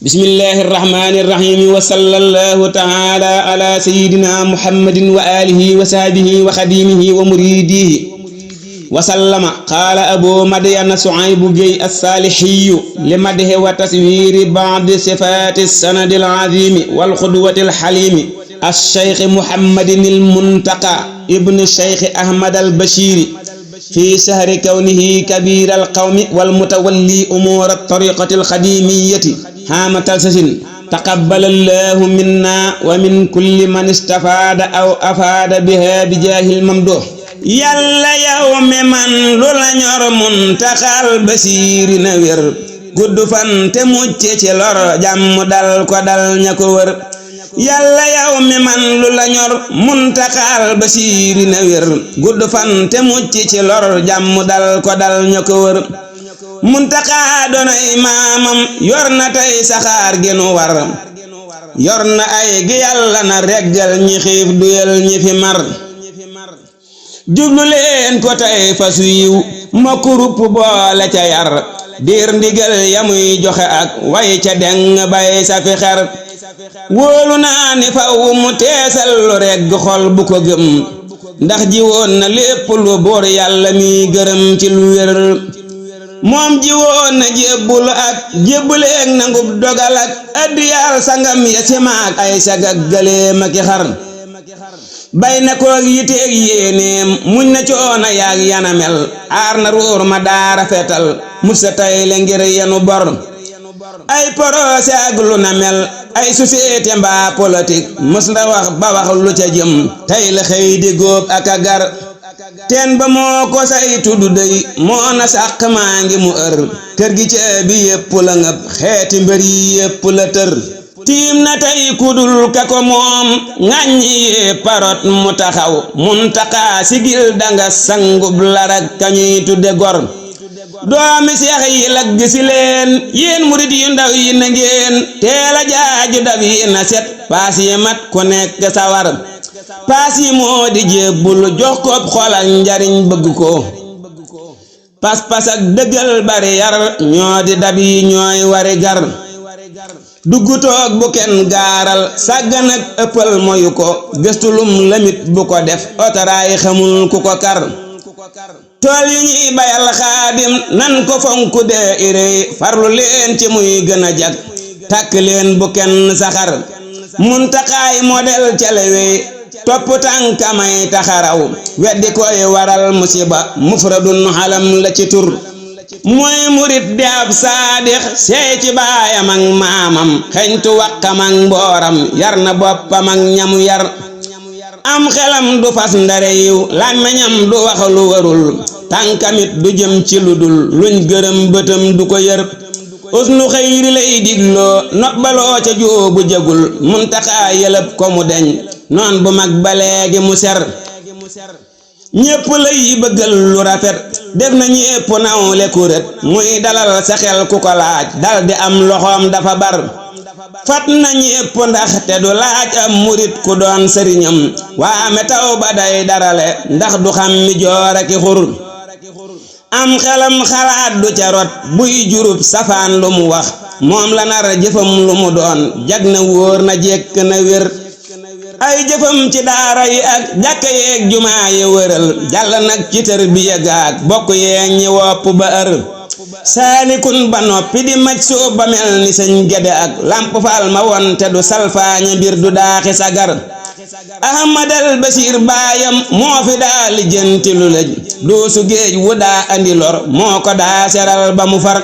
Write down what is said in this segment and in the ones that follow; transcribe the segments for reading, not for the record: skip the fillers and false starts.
bismillahi irrahmani irrahim wa sallallahu taala ala sayidina muhammadin wa alihi wa sahbihi wa xadimihi wa muridihi wa sallama. qaala abu madyana suaybu gey alsaalihiyu li madhi wa taswiri ba'di sifati sanadi alazimi walxudwati alxalimi alcheikh muhammadin almuntaqa ibni cheikh ahmad albashiri fi shahri kawnihi kabir alqawmi walmutawalli umur altariqati alxadimiyati haama talsasin. taqabbala allahu minna wa min kulli man istafaada aw afaada biha bi jaahil mamduh. yàlla yow mi man lu la ñor muntaxal basiiri na wér gudd fan te mucc ci lor jàmm dal ko dal ña ko wër. yàlla yow mi man lu la ñor muntaxal basiiri na wér gudd fan te mucc ci lor jàmm dal ko dal ña ko wër. muntaxa doonay maamam yor na tey saxaar gi nu war yor na ay gi yàlla na reggal ñi xiif duyal ñi fi mar. jublu leen ko tey fasu yiw mokk rupp boole ca yar diir ndigal yamuy joxe ak way ca deng bay sa fi xer. wóolu naa ni faw mu teesal lu regg xol bu ko gëm ndax ji woon na lépp lu buur yàlla mi gërëm ci lu wér. moom ji woon na jébbul ak jébbuleeg nangub dogal ak addiyaal sangam ya ci maag ay sagak gëléem ak xar. bay na koog yiteeg yéenéem muñ na coona yaag yanamel aar na ruur ma daara fetal musa tay le ngir yenu bor. ay porose ak lu na mel ay société mbaa politique mës la wax ba wax lu ca jëm tey la xëy di góob ak a gar. teen ba moo ko say tuddu dey moo na sàq maa ngi mu ër kër gi ca bi yépp la ngëp xeeti mbër yi yépp la tër. tiim na tey kudul ka ko moom ŋàññi yee parot mu taxaw muntaxa sigil danga sangub larak kañuy tudde gor. doomi seex yi lagg si leen yéen murit yu ndaw yi na ngeen teela jaaju dab yi na set paas yi mat ku nekk sawar. paas yi moo di jébbul jox ko xol ak njariñ bëgg ko pas-pas ak dëggal bari yar ñoo di dab yi ñooy wari gar. dugg toog bu kenn gaaral sàggan ak ëppal moyu ko gëstulum lamit bu ko def otaraay xamul ku ko kar. tool yi ñuy bayal xaadim nan ko fonku dee irey farlu leen ci muy gën a jag tàkk leen bu kenn saxar. muntaxaay model calewey topp tànkamay taxaraw weddi koy waral musiba mufradun xalam la ci tur. mooy murit di ab saadix seey ci baayam ak maamam xeñtu waqam ak mbooram yar na boppam ak ñamu yar. am xelam du fas ndare yiw làmmiñam du wax lu warul tànkamit du jëm ci lu dul luñ gërëm bëtam du ko yër. usnu xëyri lay digloo nobbaloo ca jóobu jagul muntaxaa yëlëb ko mu deñ noon bu mag ba léegi mu ser. ñépp lay bëggal lu rafet def na ñépp nawle kuret muy dalal sa xel ku ko laaj dal di am loxoom dafa bar. fat na ñépp ndax te du laaj am murit ku doon sëriñam waame taw ba day darale ndax du xam mi joor aki xur. am xelam xalaat du ca rot buy jurub safaan lu mu wax moom la nar jëfam lu mu doon jag na wóor na jekk na wér. ay jëfam ci daara yi ak jàkka yeeg jumaa yi wëral jàll nag ci tër bi yëgaak bokk yeeg ñi wopp ba ër. saalikun ba noppi di maj soo ba mel ni sëñ gede ak lamp faal ma won te du salfaañe mbir du daaxi sagar. ahmadal basiir baayam moo fi daa lijjanti lu lëj duusu géej wu daa andi lor moo ko daa seral ba mu far.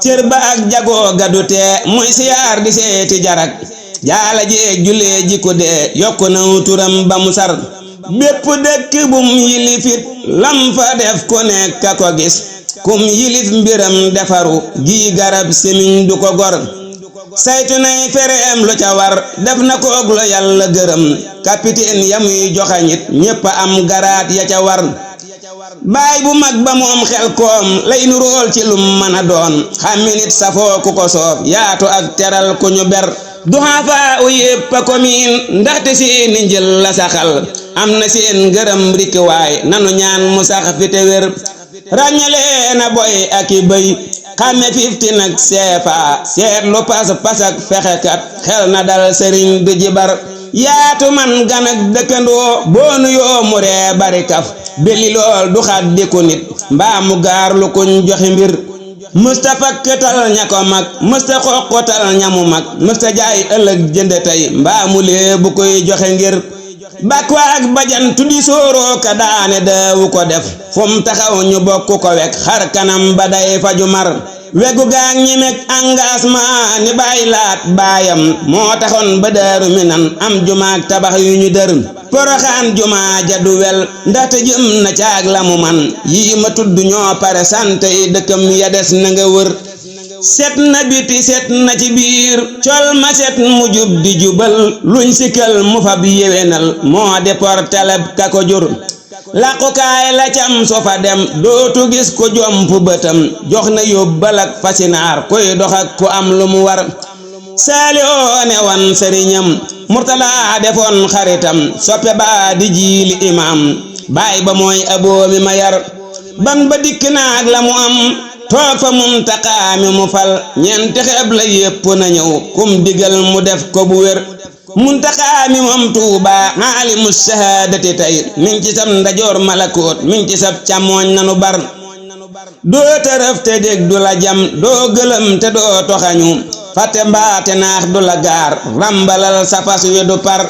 cër ba ak jagoo gadu tee muy siyaar di seeti jarak jaala jeeg julee jikko dee yokku naw turam ba mu sar. bépp dëkk bum yilifit lam fa def ku nekk a ko gis kum yilif mbiram defaru gii garab semiñ du ko gor. saytu nay fereem lu ca war def na ko og lo yàlla gërëm capitaine yamuy joxañit ñépp am garaat ya ca war. baay bu mag ba moom xel koom lay nu rool ci lum mën a doon xàmmi nit safoo ku ko soof yaatu ak teral ku ñu ber. duxaafaa u yépp a ko miin ndaxte seeni njël la saxal am na seen ngërëm rikkiwaay nanu ñaan mu sax fi te wér. ràññalee na boy ak i bëy xàmme fifti nag seefa seetlu pas ak fexekat xel na dal sëriñ du jibar yaatu man gan ak dëkkandoo boonu yoo mu ree bari kaf beli lool du xaddiku nit mbaa mu gaar lu kuñ joxe mbir mësta fakkatal ña ko mag mësta xoqotal ñamu mag mësta jaay ëllëg jënd tey mbaa mu lee bu koy joxe ngir bakwa ak bajan tuddi sooroo ka daane daawu ko def fum taxaw ñu bokk ko wek xar kanam ba day faju mar wegu gaag ñi meg engagement ni bàyyi laat baayam moo taxoon ba Daaru Minan am jumaak tabax yu ñu dër Poroxaan jumaa ja du wel ndaxte jëm na caag la mu man yii ma tudd ñoo pare sante yi dëkkam ya des na nga wër set na biti set na ci biir col ma set mu jub di jubal luñ sikkal mu fab yewenal moo di portaleb ka ko jur làqukaay la cam so fa dem dootu gis ko jomp bëtam jox na yóbbal ak fasinaar koy dox ak ku am lu mu war Saalihoo ne wan sëriñam Murtala defoon xaritam soppe ba di jiili imaam baay ba mooy aboomi ma yar ban ba dikk naag la mu am toog fa Muntaxa mi mu fal ñeenti xeeb la yépp na ñëw kum digal mu def ko bu wér Muntaxa mi moom Tuuba aalimu shahaadati tey min ci sab ndajoor malakoot min ci sab càmmooñ nanu bar doo tërëf te dég du la jam doo gëlëm te doo toxañu fàtte mbaate naax du la gaar rambalal sa fas wi du par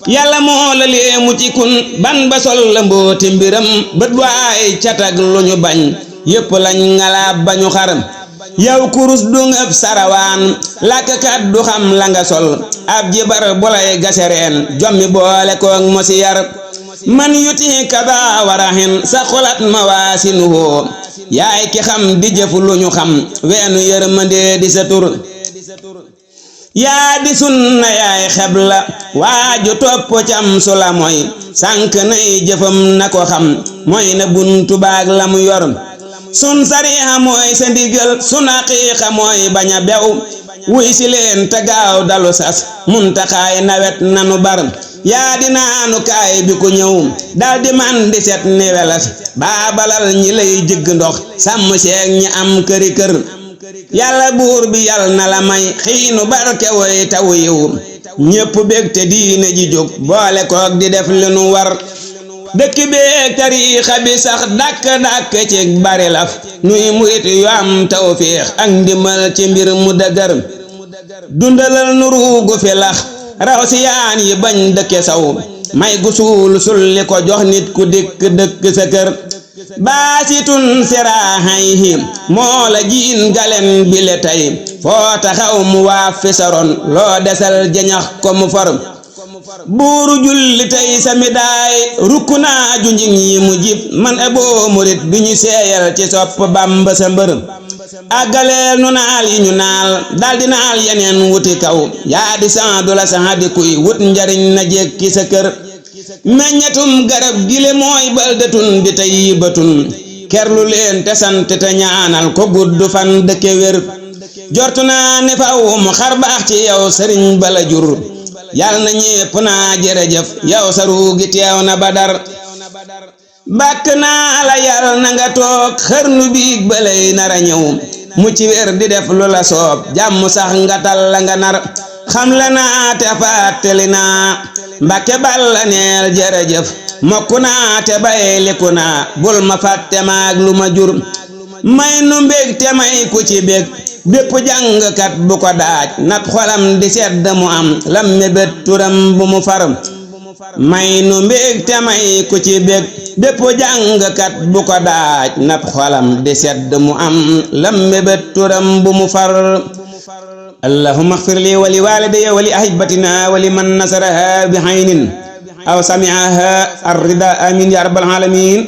yàlla moo la lee mu ci kun ban ba sol la mbooti mbiram bët waay catag lu ñu bañ yépp lañ ngalaab bañu xar yow kurus du ngëb sarawaan làkkat du xam la nga sol ab jibar bu lay gasereen jommi boole koog mosi yar man yuti kada warahin sa xolat ma waasinuhoo yaay ki xam di jëf lu ñu xam weenu yërmande di sa tur yaa di sunna yaay xebla waaju topp cam su la mooy sànk nay jëfam na ko xam mooy na buntu baag la mu yor sun sariixa mooy sa ndigal sun aqiiqa mooy bañ a bew wuy si leen te gaaw dalu sas Muntaxaay nawet nanu bar yaa di naanu kaay bi ku ñëw dal di man di set ni welas baabalal ñi lay jëgg ndox sàmm seeg ñi am këri kër yàlla buur bi yàlla na la may xiinu barke woy tawu yiw ñépp bég te diine ji jóg boole koog di def li nu war dëkk beeg tariixa bi sax dàkk ci bari laf nuy murit yu am tawfiix ak ndimbal ci mbir mu dëgër dundalal nu ruugu fi lax raw si yaan yi bañ dëkke saw may gu suul sulli ko jox nit ku dikk dëkk sa kër baasitun siraaxayhi moo la jiin galen bile tey foo taxaw mu waaf fi saron loo desal jañax ko mu far buuru julli tey sami daay rukku naa junjing yi mu jib man eboo murit bi ñu seeyal ci sopp Bàmba sa mbër àggaleel nu naal yi ñu naal daldi naal yeneen wuti kaw yaa di san du la sax di kuy wut njariñ na jekki sa kër meññetum garab gile mooy baldatun bi tey batun kerlu leen te sant te ñaanal ko gudd fan dëkke wér jortu naa ne faw mu xar baax ci yow sëriñ bala jur yàlla na ñépp naa jërëjëf yow sa ruugi teew na Badar bàkk naa la yàlla na nga toog xërnu biig balay nara ñëw mu ci wér di def lu la soob jàmm sax nga tal la nga nar xam la naa te fàttali naa Mbàkke Balla neel jërëjëf mokku naa te bayliku naa bul ma fàtte maag lu ma jur may nu mbég te may ku ci bég bépp jàngkat bu ko daaj nab xolam di sedd mu am lam mébét turam bu mu far may nu mbég te may ku ci bég bépp jàngkat bu ko daaj nab xolam di sedd mu am lam mébét turam bu mu far allahumma ighfir li wa li walidayya wa li ahibbatina wa li man nasaraha bi haynin aw sami'aha ar-rida amin ya rabbal alamin